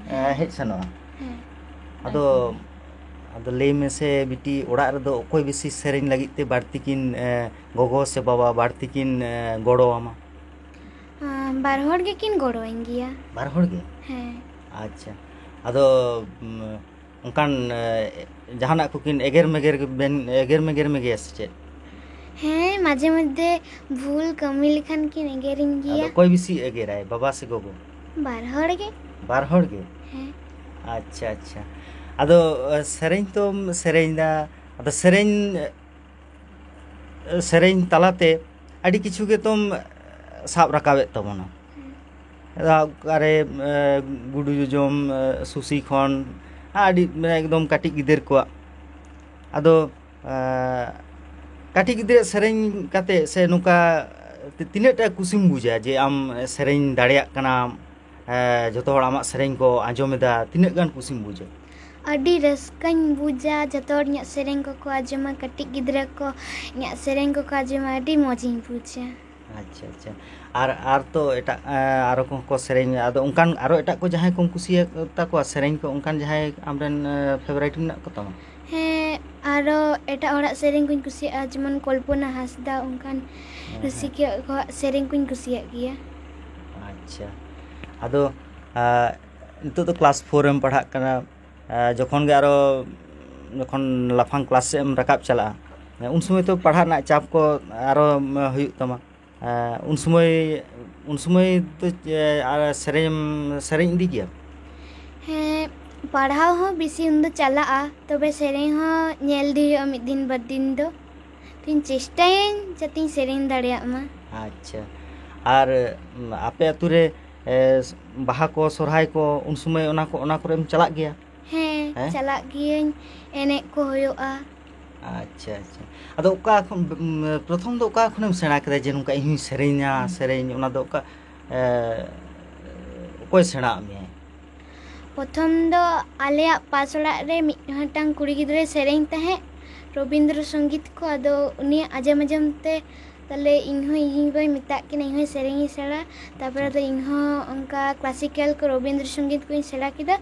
ᱮ, ᱦᱮᱸ᱾ ᱦᱮᱡ ᱥᱮᱱᱚᱜᱼᱟ? ᱦᱮᱸ᱾ ᱟᱫᱚ, ᱟᱫᱚ ᱞᱟᱹᱭ ᱢᱮᱥᱮ ᱵᱤᱴᱤ, ᱚᱲᱟᱜ ᱨᱮᱫᱚ ᱚᱠᱚᱭ ᱵᱮᱥᱤ ᱥᱮᱨᱮᱧ ᱞᱟᱹᱜᱤᱫ ᱛᱮ ᱵᱟᱹᱲᱛᱤ ᱠᱤᱱ, ᱮ, ᱜᱚᱜᱚ ᱥᱮ ᱵᱟᱵᱟ ᱵᱟᱹᱲᱛᱤ ᱠᱤᱱ, ᱮ, ᱜᱚᱲᱚ ᱟᱢᱟ? ᱟ, ᱵᱟᱨ ᱦᱚᱲ ᱜᱮᱠᱤᱱ ᱜᱚᱲᱚᱣᱟᱹᱧ ᱜᱮᱭᱟ᱾ ᱵᱟᱨ ᱦᱚᱲ ᱜᱮ? ᱦᱮᱸ᱾ ᱟᱪᱪᱷᱟ, ᱟᱫᱚ, ᱩᱢ, ᱚᱱᱠᱟᱱ, ᱮ, ᱡᱟᱦᱟᱱᱟᱜ ᱠᱚᱠᱤᱱ ᱮᱜᱮᱨ ᱢᱮᱜᱮᱨ ᱵᱮᱱ, ᱮᱜᱮᱨ ᱢᱮᱜᱮᱨ ᱢᱮᱜᱮᱭᱟ ᱥᱮ ᱪᱮᱫ? ᱦᱮᱸ, ᱢᱟᱡᱷᱮ ᱢᱚᱫᱽᱫᱷᱮ ᱵᱷᱩᱞ ᱠᱟᱹᱢᱤ ᱞᱮᱠᱷᱟᱱ ᱠᱤᱱ ᱮᱜᱮᱨᱤᱧ ᱟᱫᱚ ᱜᱮᱭᱟ᱾ ᱚᱠᱚᱭ ᱵᱮᱥᱤ ᱮᱜᱮᱨᱟᱭ, ᱵᱟᱵᱟ ᱥᱮ ᱜᱚᱜᱚ? ᱵᱟᱨ ᱦᱚᱲ ᱜᱮ᱾ ᱵᱟᱨ ᱦᱚᱲ ᱜᱮ? ᱦᱮᱸ᱾ ᱟᱪᱪᱷᱟ, ᱟᱪᱪᱷᱟ᱾ ᱟᱫᱚ, ᱮ, ᱥᱮᱨᱮᱧ ᱛᱚᱢ ᱥᱮᱨᱮᱧ ᱫᱟ, ᱟᱫᱚ ᱥᱮᱨᱮᱧ, ᱮ, ᱥᱮᱨᱮᱧ ᱛᱟᱞᱟᱛᱮ ᱟᱹᱰᱤ ᱠᱤᱪᱷᱩ ᱜᱮᱛᱚᱢ ᱥᱟᱵ ᱨᱟᱠᱟᱵᱮᱫ ᱛᱟᱵᱚᱱᱟ᱾ ᱦᱮᱸ᱾ ᱚᱠᱟᱨᱮ, ᱮ, ᱜᱩᱰᱩ ᱡᱚᱡᱚᱢ, ᱮ, ᱥᱩᱥᱤ ᱠᱷᱚᱱ, ᱟᱹᱰᱤ, ᱢᱟᱱᱮ, ᱮᱠᱫᱚᱢ ᱠᱟᱹᱴᱤᱡ ᱜᱤᱫᱟᱹᱨ ᱠᱚᱣᱟᱜ᱾ ᱟᱫᱚ, ᱮ, ᱠᱟᱹᱴᱤᱡ ᱜᱤᱫᱽᱨᱟᱹ ᱥᱮᱨᱮᱧ ᱠᱟᱛᱮ ᱥᱮ ᱱᱚᱝᱠᱟ ᱛᱤ-, ᱛᱤᱱᱟᱹᱜ ᱴᱟ ᱠᱩᱥᱤᱢ ᱵᱩᱡᱟ ᱡᱮ ᱟᱢ ᱥᱮᱨᱮᱧ ᱫᱟᱲᱮᱭᱟᱜ ᱠᱟᱱᱟᱢ, ᱮ, ᱡᱚᱛᱚ ᱦᱚᱲ ᱟᱢᱟᱜ ᱥᱮᱨᱮᱧ ᱠᱚ ᱟᱸᱡᱚᱢ ᱮᱫᱟ, ᱛᱤᱱᱟᱹᱜ ᱜᱟᱱ ᱠᱩᱥᱤᱢ ᱵᱩᱡᱟ? ᱟᱹᱰᱤ ᱨᱟᱹᱥᱠᱟᱹᱧ ᱵᱩᱡᱟ, ᱡᱚᱛᱚ ᱦᱚᱲ ᱤᱧᱟᱹᱜ ᱥᱮᱨᱮᱧ ᱠᱚᱠᱚ ᱟᱸᱡᱚᱢᱟ, ᱠᱟᱹᱴᱤᱡ ᱜᱤᱫᱽᱨᱟᱹ ᱠᱚ ᱤᱧᱟᱹᱜ ᱥᱮᱨᱮᱧ ᱠᱚᱠᱚ ᱟᱸᱡᱚᱢᱟ, ᱟᱹᱰᱤ ᱢᱚᱡᱽ ᱤᱧ ᱵᱩᱡᱟ᱾ ᱟᱪᱪᱷᱟ, ᱟᱪᱪᱷᱟ᱾ ᱟᱨ, ᱟᱨ ᱛᱚ ᱮᱴᱟᱜ, ᱮ, ᱟᱨᱚ ᱠᱚᱦᱚᱸ ᱠᱚ ᱥᱮᱨᱮᱧᱟ᱾ ᱟᱫᱚ ᱚᱱᱠᱟᱱ ᱟᱨᱚ ᱮᱴᱟᱜ ᱠᱚ ᱡᱟᱦᱟᱸᱭ ᱠᱚᱢ ᱠᱩᱥᱤᱭᱟᱠᱚ ᱛᱟᱠᱚᱣᱟ ᱥᱮᱨᱮᱧ ᱠᱚ, ᱚᱱᱠᱟᱱ ᱡᱟᱦᱟᱸᱭ ᱟᱢᱨᱮᱱ, ᱮ, ᱯᱷᱮᱵᱟᱨᱤᱴ ᱢᱮᱱᱟᱜ ᱠᱚ ᱛᱟᱢᱟ? ᱦᱮᱸ, ᱟᱨᱚ ᱮᱴᱟᱜ ᱦᱚᱲᱟᱜ ᱥᱮᱨᱮᱧ ᱠᱚᱧ ᱠᱩᱥᱤᱭᱟᱜᱼᱟ, ᱡᱮᱢᱚᱱ ᱠᱚᱞᱯᱚᱱᱟ ᱦᱟᱸᱥᱫᱟ, ᱚᱱᱠᱟᱱ ᱦᱮᱸ, ᱦᱮᱸ᱾ ᱨᱩᱥᱤᱠᱤᱭᱟᱹ ᱠᱚᱣᱟᱜ ᱥᱮᱨᱮᱧ ᱠᱚᱧ ᱠᱩᱥᱤᱭᱟᱜ ᱜᱮᱭᱟ᱾ ᱟᱪᱪᱷᱟ᱾ ᱟᱫᱚ, ᱟ, ᱱᱤᱛᱚᱜ ᱫᱚ ᱠᱞᱟᱥ ᱯᱷᱳᱨ ᱨᱮᱢ ᱯᱟᱲᱦᱟᱜ ᱠᱟᱱᱟ, ᱟ, ᱡᱚᱠᱷᱚᱱ ᱜᱮ ᱟᱨᱚ, ᱡᱚᱠᱷᱚᱱ ᱞᱟᱯᱷᱟᱝ ᱠᱞᱟᱥ ᱥᱮᱫ ᱮᱢ ᱨᱟᱠᱟᱵ ᱪᱟᱞᱟᱜᱼᱟ, ᱩᱱ ᱥᱚᱢᱚᱭ ᱛᱚ ᱯᱟᱲᱦᱟᱜ ᱨᱮᱱᱟᱜ ᱪᱟᱯ ᱠᱚ ᱟᱨᱚ, ᱩᱢ, ᱦᱩᱭᱩᱜ ᱛᱟᱢᱟ᱾ ᱟ, ᱩᱱ ᱥᱚᱢᱚᱭ, ᱩᱱ ᱥᱚᱢᱚᱭ ᱫᱚ, ᱮ, ᱟᱨ ᱥᱮᱨᱮᱧ, ᱥᱮᱨᱮᱧ ᱤᱫᱤ ᱜᱮᱭᱟ? ᱦᱮᱸ, ᱯᱟᱲᱦᱟᱣ ᱦᱚᱸ ᱵᱮᱥᱤ ᱩᱱ ᱫᱚ ᱪᱟᱞᱟᱜᱼᱟ, ᱛᱚᱵᱮ ᱥᱮᱨᱮᱧ ᱦᱚᱸ ᱧᱮᱞ ᱤᱫᱤ ᱦᱩᱭᱩᱜᱼᱟ ᱢᱤᱫ ᱫᱤᱱ ᱵᱟᱨ ᱫᱤᱱ ᱫᱚ᱾ ᱛᱚᱧ ᱪᱮᱥᱴᱟᱭᱟᱹᱧ ᱡᱟᱛᱮᱧ ᱥᱮᱨᱮᱧ ᱫᱟᱲᱮᱭᱟᱜ ᱢᱟ᱾ ᱟᱪᱪᱷᱟ᱾ ᱟᱨ, ᱩᱢ, ᱟᱯᱮ ᱟᱹᱛᱩ ᱨᱮ, ᱮ, ᱵᱟᱦᱟ ᱠᱚ, ᱥᱚᱨᱦᱟᱭ ᱠᱚ, ᱩᱱ ᱥᱚᱢᱚᱭ ᱚᱱᱟ ᱠᱚ, ᱚᱱᱟ ᱠᱚᱨᱮᱢ ᱪᱟᱞᱟᱜ ᱜᱮᱭᱟ? ᱦᱮᱸ, ᱦᱮᱸ? ᱪᱟᱞᱟᱜ ᱜᱤᱭᱟᱹᱧ, ᱮᱱᱮᱡ ᱠᱚ ᱦᱩᱭᱩᱜᱼᱟ᱾ ᱟᱪᱪᱷᱟ, ᱟᱪᱪᱷᱟ᱾ ᱟᱫᱚ ᱚᱠᱟ ᱠᱷᱚᱱ, ᱩᱢ, ᱯᱨᱚᱛᱷᱚᱢ ᱫᱚ ᱚᱠᱟ ᱠᱷᱚᱱᱮᱢ ᱥᱮᱬᱟ ᱠᱮᱫᱟ ᱡᱮ ᱱᱚᱝᱠᱟ ᱤᱧ ᱦᱚᱧ ᱥᱮᱨᱮᱧᱟ, ᱥᱮᱨᱮᱧ, ᱚᱱᱟ ᱫᱚ ᱚᱠᱟ, ᱮ, ᱚᱠᱚᱭ ᱥᱮᱬᱟ ᱟᱫ ᱢᱮᱭᱟᱭ? ᱯᱨᱚᱛᱷᱚᱢ ᱫᱚ ᱟᱞᱮᱭᱟᱜ ᱯᱟᱥ ᱚᱲᱟᱜ ᱨᱮ ᱢᱤᱫᱴᱟᱝ ᱠᱩᱲᱤ ᱜᱤᱫᱽᱨᱟᱹᱭ ᱥᱮᱨᱮᱧ ᱛᱟᱦᱮᱸᱫ ᱨᱚᱵᱤᱱᱫᱨᱚ ᱥᱚᱝᱜᱤᱛ ᱠᱚ, ᱟᱫᱚ ᱩᱱᱤᱭᱟᱜ ᱟᱸᱡᱚᱢ ᱟᱸᱡᱚᱢ ᱛᱮ ᱛᱟᱦᱞᱮ ᱤᱧ ᱦᱚᱸ ᱤᱧ ᱵᱟᱹᱧ ᱢᱮᱛᱟᱜ ᱠᱤᱱᱟ, ᱤᱧ ᱦᱚᱸ ᱥᱮᱨᱮᱧ ᱤᱧ ᱥᱮᱬᱟ᱾ ᱛᱟᱨᱯᱚᱨᱮ ᱟᱪᱪᱷᱟ᱾ ᱫᱚ ᱤᱧ ᱦᱚᱸ ᱚᱱᱠᱟ ᱠᱞᱟᱥᱤᱠᱮᱞ ᱠᱚ, ᱨᱚᱵᱤᱱᱫᱨᱚ ᱥᱚᱝᱜᱤᱛ ᱠᱚᱧ ᱥᱮᱬᱟ ᱠᱮᱫᱟ᱾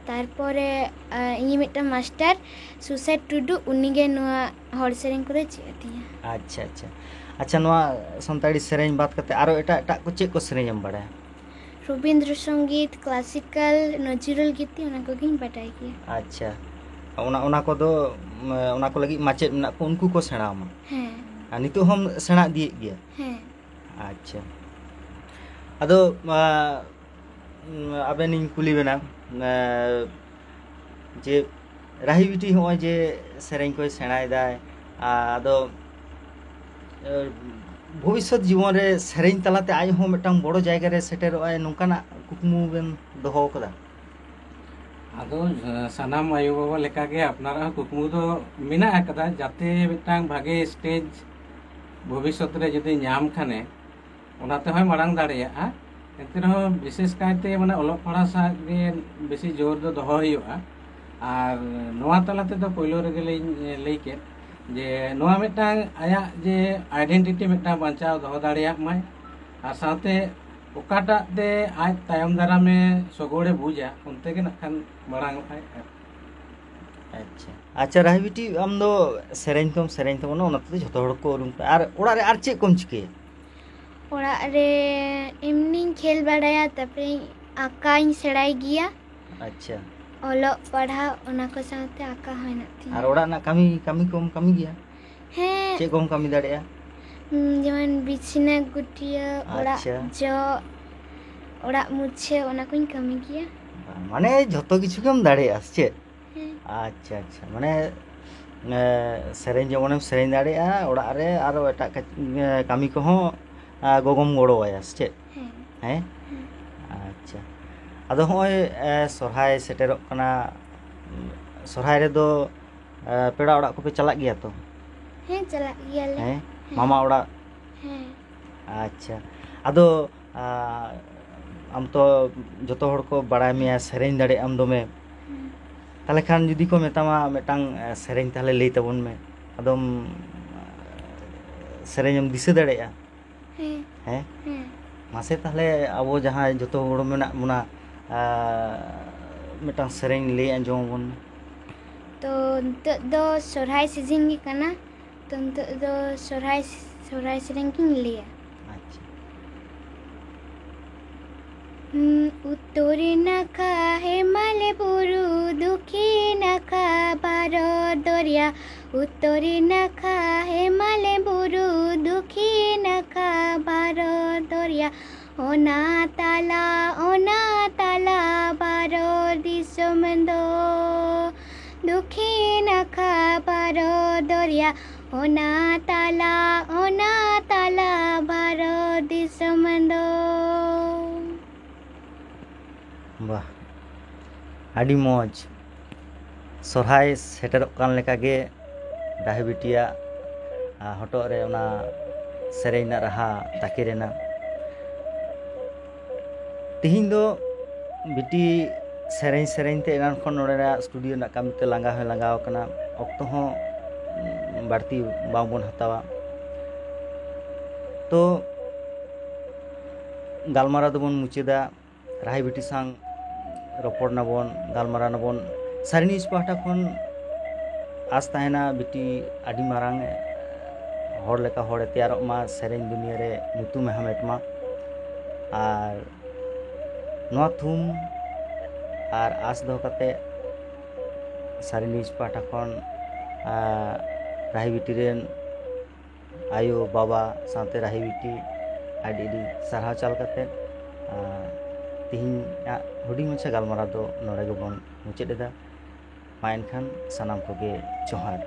ᱛᱟᱨᱯᱚᱨᱮ, ᱟ, ᱤᱧᱤᱡ ᱢᱤᱫᱴᱟᱝ ᱢᱟᱥᱴᱟᱨ ᱥᱩᱥᱮᱴ ᱴᱩᱰᱩ, ᱩᱱᱤᱜᱮ ᱱᱚᱣᱟ ᱦᱚᱲ ᱥᱮᱨᱮᱧ ᱠᱚᱫᱚᱭ ᱪᱮᱫ ᱟᱹᱫᱤᱧᱟ᱾ ᱟᱪᱪᱷᱟ, ᱟᱪᱪᱷᱟ᱾ ᱟᱪᱪᱷᱟ, ᱱᱚᱣᱟ ᱥᱟᱱᱛᱟᱲᱤ ᱥᱮᱨᱮᱧ ᱵᱟᱫ ᱠᱟᱛᱮ ᱟᱨᱚ ᱮᱴᱟᱜ ᱮᱴᱟᱜ ᱠᱚ ᱪᱮᱫ ᱠᱚ ᱥᱮᱨᱮᱧ ᱮᱢ ᱵᱟᱲᱟᱭᱟ? ᱨᱚᱵᱤᱱᱫᱨᱚ ᱥᱚᱝᱜᱤᱛ, ᱠᱞᱟᱥᱤᱠᱟᱞ, ᱱᱚᱡᱨᱩᱞ ᱜᱤᱛᱤ, ᱚᱱᱟ ᱠᱚᱜᱮᱧ ᱵᱟᱰᱟᱭ ᱜᱮᱭᱟ᱾ ᱟᱪᱪᱷᱟ, ᱚᱱᱟ, ᱚᱱᱟ ᱠᱚᱫᱚ, ᱚᱱᱟ ᱠᱚ ᱞᱟᱹᱜᱤᱫ ᱢᱟᱪᱮᱫ ᱢᱮᱱᱟᱜ ᱠᱚ, ᱩᱱᱠᱩ ᱠᱚ ᱥᱮᱬᱟ ᱟᱢᱟ? ᱦᱮᱸ᱾ ᱟᱨ ᱱᱤᱛᱚᱜ ᱦᱚᱸᱢ ᱥᱮᱬᱟ ᱤᱫᱤᱭᱮᱫ ᱜᱮᱭᱟ? ᱦᱮᱸ᱾ ᱟᱪᱪᱷᱟ᱾ ᱟᱫᱚ, ᱟ, ᱩᱢ, ᱟᱵᱮᱱᱤᱧ ᱠᱩᱞᱤ ᱵᱮᱱᱟ, ᱮ, ᱡᱮ ᱨᱟᱦᱤ ᱵᱤᱴᱤ ᱦᱚᱸᱜᱼᱚᱭ ᱡᱮ ᱥᱮᱨᱮᱧ ᱠᱚᱭ ᱥᱮᱬᱟᱭᱮᱫᱟᱭ, ᱟ, ᱟᱫᱚ, ᱮ, ᱵᱷᱚᱵᱤᱥᱥᱚᱛ ᱡᱤᱵᱚᱱ ᱨᱮ ᱥᱮᱨᱮᱧ ᱛᱟᱞᱟᱛᱮ ᱟᱡ ᱦᱚᱸ ᱢᱤᱫᱴᱟᱝ ᱵᱚᱲᱚ ᱡᱟᱭᱜᱟ ᱨᱮ ᱥᱮᱴᱮᱨᱚᱜᱼᱟᱭ, ᱱᱚᱝᱠᱟᱱᱟᱜ ᱠᱩᱠᱢᱩ ᱵᱮᱱ ᱫᱚᱦᱚ ᱟᱠᱟᱫᱟ? ᱟᱫᱚ, ᱮ, ᱥᱟᱱᱟᱢ ᱟᱭᱳᱼᱵᱟᱵᱟ ᱞᱮᱠᱟᱜᱮ ᱟᱯᱱᱟᱨᱟᱜ ᱦᱚᱸ ᱠᱩᱠᱢᱩ ᱫᱚ ᱢᱮᱱᱟᱜ ᱟᱠᱟᱫᱟ, ᱡᱟᱛᱮ ᱢᱤᱫᱴᱟᱝ ᱵᱷᱟᱜᱮ ᱥᱴᱮᱡᱽ ᱵᱷᱚᱵᱤᱥᱥᱚᱛ ᱨᱮ ᱡᱩᱫᱤ ᱧᱟᱢ ᱠᱷᱟᱱᱮ, ᱚᱱᱟ ᱛᱮᱦᱚᱸᱭ ᱢᱟᱲᱟᱝ ᱫᱟᱲᱮᱭᱟᱜᱼᱟ᱾ ᱮᱱᱛᱮ ᱨᱮᱦᱚᱸ ᱵᱤᱥᱮᱥ ᱠᱟᱭᱛᱮ ᱢᱟᱱᱮ ᱚᱞᱚᱜ ᱯᱟᱲᱦᱟᱣ ᱥᱟᱶ ᱜᱮ ᱵᱮᱥᱤ ᱡᱳᱨ ᱫᱚ ᱫᱚᱦᱚ ᱦᱩᱭᱩᱜᱼᱟ᱾ ᱟᱨ ᱱᱚᱣᱟ ᱛᱟᱞᱟ ᱛᱮᱫᱚ ᱯᱳᱭᱞᱳ ᱨᱮᱜᱮ ᱞᱤᱧ ᱞᱟᱹᱭ ᱠᱮᱫ ᱡᱮ ᱱᱚᱣᱟ ᱢᱤᱫᱴᱟᱝ ᱟᱭᱟᱜ ᱡᱮ ᱟᱭᱰᱮᱱᱴᱤᱴᱤ ᱢᱤᱫᱴᱟᱝ ᱵᱟᱧᱪᱟᱣ ᱫᱚᱦᱚ ᱫᱟᱲᱮᱭᱟᱜ ᱢᱟᱭ, ᱟᱨ ᱥᱟᱶᱛᱮ ᱚᱠᱟᱴᱟᱜ ᱛᱮ ᱟᱡ ᱛᱟᱭᱚᱢ ᱫᱟᱨᱟᱢᱮ ᱥᱚᱜᱚᱲᱮ ᱵᱩᱡᱟ, ᱚᱱᱛᱮ ᱜᱮ ᱱᱟᱜ ᱠᱷᱟᱱ ᱢᱟᱲᱟᱝ ᱚᱜᱼᱟᱭ᱾ ᱟᱪᱪᱷᱟ, ᱟᱪᱪᱷᱟ, ᱨᱟᱦᱤ ᱵᱤᱴᱤ, ᱟᱢ ᱫᱚ ᱥᱮᱨᱮᱧ ᱛᱚᱢ ᱥᱮᱨᱮᱧ ᱛᱟᱵᱚᱱᱟ, ᱚᱱᱟ ᱛᱮᱫᱚ ᱡᱷᱚᱛᱚ ᱦᱚᱲ ᱠᱚ ᱩᱨᱩᱢ ᱠᱟᱜᱼᱟ᱾ ᱟᱨ ᱚᱲᱟᱜ ᱨᱮ ᱟᱨ ᱪᱮᱫ ᱠᱚᱢ ᱪᱤᱠᱟᱹᱭᱟ? ᱚᱲᱟᱜ ᱨᱮ ᱮᱢᱱᱤᱧ ᱠᱷᱮᱞ ᱵᱟᱲᱟᱭᱟ, ᱛᱟᱨᱯᱚᱨᱮ ᱟᱸᱠᱟᱧ ᱥᱮᱬᱟᱭ ᱜᱮᱭᱟ᱾ ᱟᱪᱪᱷᱟ᱾ ᱚᱞᱚᱜ ᱯᱟᱲᱦᱟᱣ, ᱚᱱᱟ ᱠᱚ ᱥᱟᱶᱛᱮ ᱟᱸᱠᱟ ᱦᱚᱸ ᱦᱮᱱᱟᱜ ᱛᱤᱧᱟᱹ᱾ ᱟᱨ ᱚᱲᱟᱜ ᱨᱮᱱᱟᱜ ᱠᱟᱹᱢᱤ, ᱠᱟᱹᱢᱤ ᱠᱚᱢ ᱠᱟᱹᱢᱤ ᱜᱮᱭᱟ? ᱦᱮᱸ᱾ ᱪᱮᱫ ᱠᱚᱢ ᱠᱟᱹᱢᱤ ᱫᱟᱲᱮᱭᱟᱜᱼᱟ? ᱩᱸ, ᱡᱮᱢᱚᱱ ᱵᱤᱪᱷᱱᱟᱹ ᱜᱩᱴᱤᱭᱟᱹ, ᱚᱲᱟᱜ ᱟᱪᱪᱷᱟ᱾ ᱡᱚᱜ, ᱚᱲᱟᱜ ᱢᱩᱪᱷᱟᱹ, ᱚᱱᱟ ᱠᱚᱧ ᱠᱟᱹᱢᱤ ᱜᱮᱭᱟ᱾ ᱢᱟᱱᱮ ᱡᱷᱚᱛᱚ ᱠᱤᱪᱷᱩ ᱜᱮᱢ ᱫᱟᱲᱮᱭᱟᱜᱼᱟ, ᱥᱮ ᱪᱮᱫ? ᱦᱮᱸ᱾ ᱟᱪᱪᱷᱟ, ᱟᱪᱪᱷᱟ᱾ ᱢᱟᱱᱮ, ᱮ, ᱥᱮᱨᱮᱧ ᱡᱮᱢᱚᱱᱮᱢ ᱥᱮᱨᱮᱧ ᱫᱟᱲᱮᱭᱟᱜᱼᱟ, ᱚᱲᱟᱜ ᱨᱮ ᱟᱨᱚ ᱮᱴᱟᱜ ᱠᱟ-, ᱮ, ᱠᱟᱹᱢᱤ ᱠᱚᱦᱚᱸ, ᱟ, ᱜᱚᱜᱚᱢ ᱜᱚᱲᱚᱣᱟᱭᱟ, ᱥᱮ ᱪᱮᱫ? ᱦᱮᱸ᱾ ᱦᱮᱸ? ᱦᱮᱸ᱾ ᱟᱪᱪᱷᱟ, ᱟᱫᱚ ᱦᱚᱸᱜᱼᱚᱭ ᱥᱚᱨᱦᱟᱭ ᱥᱮᱴᱮᱨᱚᱜ ᱠᱟᱱᱟ, ᱥᱚᱨᱦᱟᱭ ᱨᱮᱫᱚ ᱯᱮᱲᱟ ᱚᱲᱟᱜ ᱠᱚᱯᱮ ᱪᱟᱞᱟᱜ ᱜᱮᱭᱟ ᱛᱚ? ᱦᱮᱸ, ᱪᱟᱞᱟᱜ ᱜᱮᱭᱟᱞᱮ᱾ ᱦᱮᱸ, ᱢᱟᱢᱟ ᱚᱲᱟᱜ᱾ ᱦᱮᱸ᱾ ᱟᱪᱪᱷᱟ, ᱟᱫᱚ ᱟᱢ ᱛᱚ ᱡᱚᱛᱚ ᱦᱚᱲ ᱠᱚ ᱵᱟᱲᱟᱭ ᱢᱮᱭᱟ, ᱥᱮᱨᱮᱧ ᱫᱟᱲᱮᱭᱟᱜ ᱟᱢ ᱫᱚᱢᱮ᱾ ᱛᱟᱦᱚᱞᱮ ᱠᱷᱟᱱ ᱡᱩᱫᱤ ᱠᱚ ᱢᱮᱛᱟᱢᱟ ᱢᱤᱫᱴᱟᱝ ᱥᱮᱨᱮᱧ ᱛᱟᱦᱚᱞᱮ ᱞᱟᱹᱭ ᱛᱟᱵᱚᱱ ᱢᱮ, ᱟᱫᱚᱢ ᱥᱮᱨᱮᱧ ᱮᱢ ᱫᱤᱥᱟᱹ ᱫᱟᱲᱮᱭᱟᱜᱼᱟ? ᱦᱮᱸ᱾ ᱦᱮᱸ? ᱦᱮᱸ᱾ ᱢᱟᱥᱮ ᱛᱟᱦᱚᱞᱮ ᱟᱵᱚ ᱡᱟᱦᱟᱸᱭ ᱡᱚᱛᱚ ᱦᱚᱲ ᱢᱮᱱᱟᱜ ᱵᱚᱱᱟ, ᱢᱤᱫᱴᱟᱝ ᱥᱮᱨᱮᱧ ᱞᱟᱹᱭ ᱟᱸᱡᱚᱢ ᱟᱵᱚᱱ ᱢᱮ᱾ ᱛᱚ ᱱᱤᱛᱚᱜ ᱫᱚ ᱥᱚᱨᱦᱟᱭ ᱥᱤᱡᱤᱱ ᱜᱮ ᱠᱟᱱᱟ, ᱛᱚ ᱱᱤᱛᱚᱜ ᱫᱚ ᱥᱚᱨᱦᱟᱭ ᱥᱚᱨᱦᱟᱭ ᱥᱮᱨᱮᱧ ᱜᱤᱧ ᱞᱟᱹᱭᱟ᱾ ᱟᱪᱪᱷᱟ᱾ ᱩᱛᱛᱚᱨ ᱱᱟᱠᱷᱟ ᱦᱮᱢᱟᱞ ᱵᱩᱨᱩ, ᱫᱚᱠᱷᱤᱱ ᱱᱟᱠᱷᱟ ᱵᱟᱨᱚ ᱫᱚᱨᱭᱟ᱾ ᱩᱛᱛᱚᱨ ᱱᱟᱠᱷᱟ ᱦᱮᱢᱟᱞ ᱵᱩᱨᱩ, ᱫᱚᱠᱷᱤᱱ ᱱᱟᱠᱷᱟ ᱵᱟᱨᱚ ᱫᱚᱨᱭᱟ᱾ ᱚᱱᱟ ᱛᱟᱞᱟ, ᱚᱱᱟ ᱛᱟᱞᱟ ᱵᱟᱨᱚ ᱫᱤᱥᱚᱢ ᱫᱚ᱾ ᱫᱚᱠᱷᱤᱱ ᱱᱟᱠᱷᱟ ᱵᱟᱨᱚ ᱫᱚᱨᱭᱟ, ᱚᱱᱟ ᱛᱟᱞᱟ, ᱚᱱᱟ ᱛᱟᱞᱟ ᱵᱟᱨᱚ ᱫᱤᱥᱚᱢ ᱫᱚ᱾ ᱵᱟᱦ, ᱟᱹᱰᱤ ᱢᱚᱡᱽ᱾ ᱥᱚᱨᱦᱟᱭ ᱥᱮᱴᱮᱨᱚᱜ ᱠᱟᱱ ᱞᱮᱠᱟᱜᱮ ᱨᱟᱦᱤ ᱵᱤᱴᱤᱭᱟᱜ ᱦᱚᱴᱚᱜ ᱨᱮ ᱚᱱᱟ ᱥᱮᱨᱮᱧ ᱨᱮᱱᱟᱜ ᱨᱟᱦᱟ ᱛᱟᱠᱮᱨ ᱮᱱᱟ᱾ ᱛᱤᱦᱤᱧ ᱫᱚ ᱵᱤᱴᱤ ᱥᱮᱨᱮᱧ ᱥᱮᱨᱮᱧ ᱛᱮ ᱮᱱᱟᱱ ᱠᱷᱚᱱ ᱱᱚᱰᱮᱱᱟᱜ ᱥᱴᱩᱰᱤᱭᱳ ᱨᱮᱱᱟᱜ ᱠᱟᱹᱢᱤ ᱛᱮ ᱞᱟᱸᱜᱟ ᱦᱚᱸᱭ ᱞᱟᱸᱜᱟᱣ ᱠᱟᱱᱟ, ᱚᱠᱛᱚ ᱦᱚᱸ ᱵᱟᱹᱲᱛᱤ ᱵᱟᱝᱵᱚᱱ ᱦᱟᱛᱟᱣᱟ᱾ ᱛᱚ ᱜᱟᱞᱢᱟᱨᱟᱣ ᱫᱚᱵᱚᱱ ᱢᱩᱪᱟᱹᱫᱟ᱾ ᱨᱟᱦᱤ ᱵᱤᱴᱤ ᱥᱟᱶ ᱨᱚᱯᱚᱲ ᱱᱟᱵᱚᱱ, ᱜᱟᱞᱢᱟᱨᱟᱣ ᱱᱟᱵᱚᱱ᱾ ᱥᱟᱹᱨᱤ ᱱᱤᱭᱩᱡᱽ ᱯᱟᱦᱴᱟ ᱠᱷᱚᱱ ᱟᱸᱥ ᱛᱟᱦᱮᱱᱟ ᱵᱤᱴᱤ ᱟᱹᱰᱤ ᱢᱟᱨᱟᱝ ᱦᱚᱲ ᱞᱮᱠᱟ ᱦᱚᱲᱮ ᱛᱮᱭᱟᱨᱚᱜ ᱢᱟ, ᱥᱮᱨᱮᱧ ᱫᱩᱱᱤᱭᱟᱹ ᱨᱮ ᱧᱩᱛᱩᱢᱮ ᱦᱟᱢᱮᱴ ᱢᱟ᱾ ᱟᱨ ᱱᱚᱣᱟ ᱛᱷᱩᱢ ᱟᱨ ᱟᱸᱥ ᱫᱚᱦᱚ ᱠᱟᱛᱮ ᱥᱟᱹᱨᱤ ᱱᱤᱭᱩᱡᱽ ᱯᱟᱦᱴᱟ ᱠᱷᱚᱱ ᱨᱟᱦᱤ ᱵᱤᱴᱤ ᱨᱮᱱ ᱟᱭᱳ, ᱵᱟᱵᱟ ᱥᱟᱶᱛᱮ ᱨᱟᱦᱤ ᱵᱤᱴᱤ ᱟᱹᱰᱤ ᱟᱹᱰᱤ ᱥᱟᱨᱦᱟᱣ ᱪᱟᱞ ᱠᱟᱛᱮ ᱛᱮᱦᱮᱧᱟᱜ ᱦᱩᱰᱤᱧ ᱢᱟᱪᱷᱟ ᱜᱟᱞᱢᱟᱨᱟᱣ ᱫᱚ ᱱᱚᱰᱮ ᱜᱮᱵᱚᱱ ᱢᱩᱪᱟᱹᱫ ᱮᱫᱟ᱾ ᱢᱟ ᱮᱱᱠᱷᱟᱱ ᱥᱟᱱᱟᱢ ᱠᱚᱜᱮ ᱡᱚᱦᱟᱨ᱾